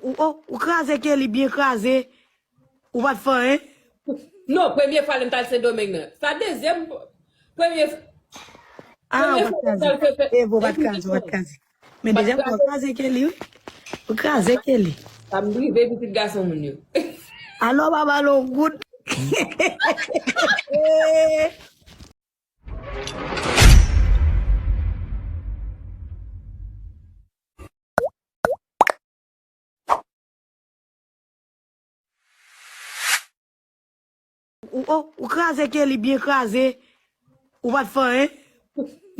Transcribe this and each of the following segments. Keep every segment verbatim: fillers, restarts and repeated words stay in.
Ou, ou, ou kraze Kelly byen kraze. Ou pa t fè anyen? Non, premye fwa lè m t al Sendomeng nan. Sa dezyèm, premye, ah, premye fwa lè m t al fè, fè, Evo, ou pa t kraze, ou pa t kraze. Men dezyèm fwa, ou kraze Kelly, wi. Ou kraze Kelly. Sa m rive pitit gason moun yo. Alò, pa ba l yon goud. Ou, ou, ou kraze Kelly byen kraze. Ou pa t fè anyen?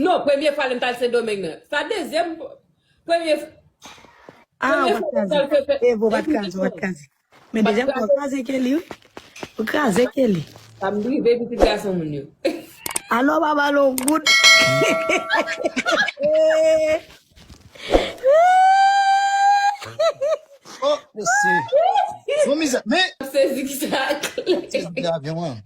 Non, premye fwa lè m t al Sendomeng nan. Sa dezyèm, premye, ah, ou pa t kraze. Evo, ou pa t kraze, ou pa t kraze. Men dezyèm fwa, ou kraze Kelly, wi. Ou kraze Kelly. Sa m rive pitit gason moun yo. Alò, pa ba l yon goud. Oh, mesye. Bon mizè, men. Sezi ki sa. Sezi avyon an.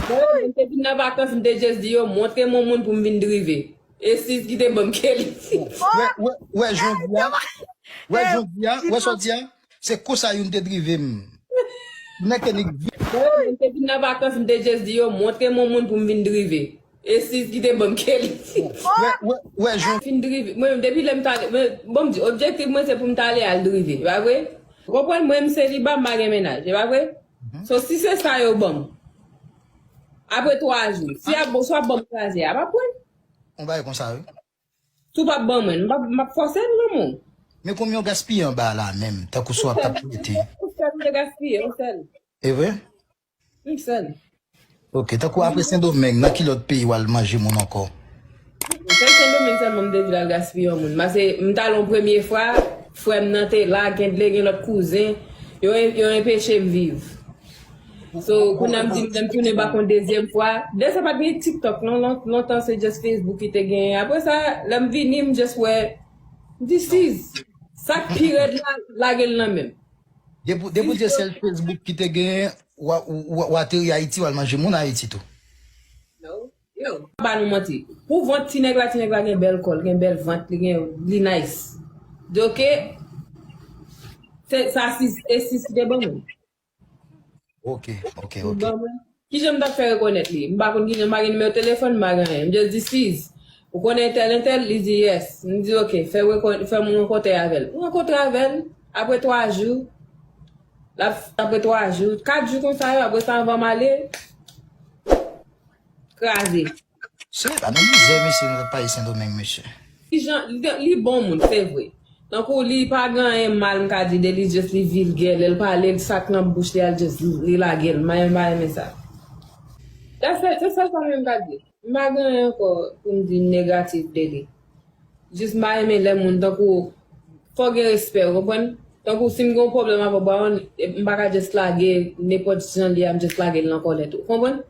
Bon, mwen te vin nan vakans, m te just di yo, montre m yon moun pou m vin drive. E sis ki te ban m Kelly. Wè, wè, wè, jodi a, wè, jodi a, wè, jodi a, se konsa youn te drive m. Nèg Kelly. Bon, mwen te vin nan vakans, m te just di yo, montre m yon moun pou m vin drive. E sis ki te ban m Kelly. Wè, wè, wè, jodi. Fin drive. Mwen, depi lè m t ale, mwen, bon, m di, objektif mwen, se pou m t ale al drive. E pa vre? Ou konprann, mwen, m seliba, m pa gen mennaj. E pa vre? So, si se sa yo ban m, apre twa jou, si ap bon, si w ap ban m kraze a, m ap pran. On bagay konsa, wi. Si w p ap ban mwen, m ap, m ap fòse l, lanmou. Men konbyen w gaspiye anba la menm, tankou si w ap t ap prete? Yon sèl, m te gaspiye, yon sèl. E vre? Yon sèl. Ok, tankou apre Sendomeng, nan ki lòt peyi w al manje moun ankò? Se Sendomeng sèlman m te di l al gaspiye yon moun. Paske m t al yon premye fwa, frè m nan te la, gen, gen lòt kouzen, yo, yo enpeche m viv. So, kounye a m di m, lè m tounen bak yon dezyèm fwa, de sa pa t gen TikTok, non, lon-, lontan se just Facebook ki te genyen. Apre sa, lè m vini, m just wè, m di, sis, sa k pi rèd la, lage l nan men m. Depi, depi w di se sèl Facebook ki te genyen, w a, w, w, w ateri Ayiti, w al manje moun Ayiti tou. No. Yo, pa ba nou manti. Pou vant ti nèg la, ti nèg la gen bèl kò, l gen bèl vant, li gen, li nice. Di, ok, se sa sis, e sis ki te ban mwen. Ok, ok, ok. Li ban mwen. Kijan m t ap fè rekonèt li? M pa konn kijan, m pa gen nimewo telefòn, m pa gen anyen. M just di, sis, ou konnen entèl, entèl? Li di, yes. M di, ok, fè rekon-, fè m rankontre avè l. M rankontre avè l, apre twa jou, l ap, apre twa jou, kat jou konsa yo, apre sa, anvan m ale, kraze. Se pa nan mizè, mesye, nou pa Sendomeng, mesye. Li jan, li, li bon moun, se vre. Tankou li pa gen anyen mal, m ka di de li, just li vilgè. Lè l pale, l sa k nan bouch li a, l just li lage l. M pa, m pa renmen sa. That's it, se sèl sa m ka di. M pa gen anyen ankò pou m di negatif de li. Jis m pa renmen lè moun tankou, fò gen respè, ou konprann? Tankou si m gen yon pwoblèm avè w, bawon, m pa ka just lage nenpòt jan li a, m just lage l nan kòlèt ou. Konprann?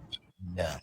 Yeah.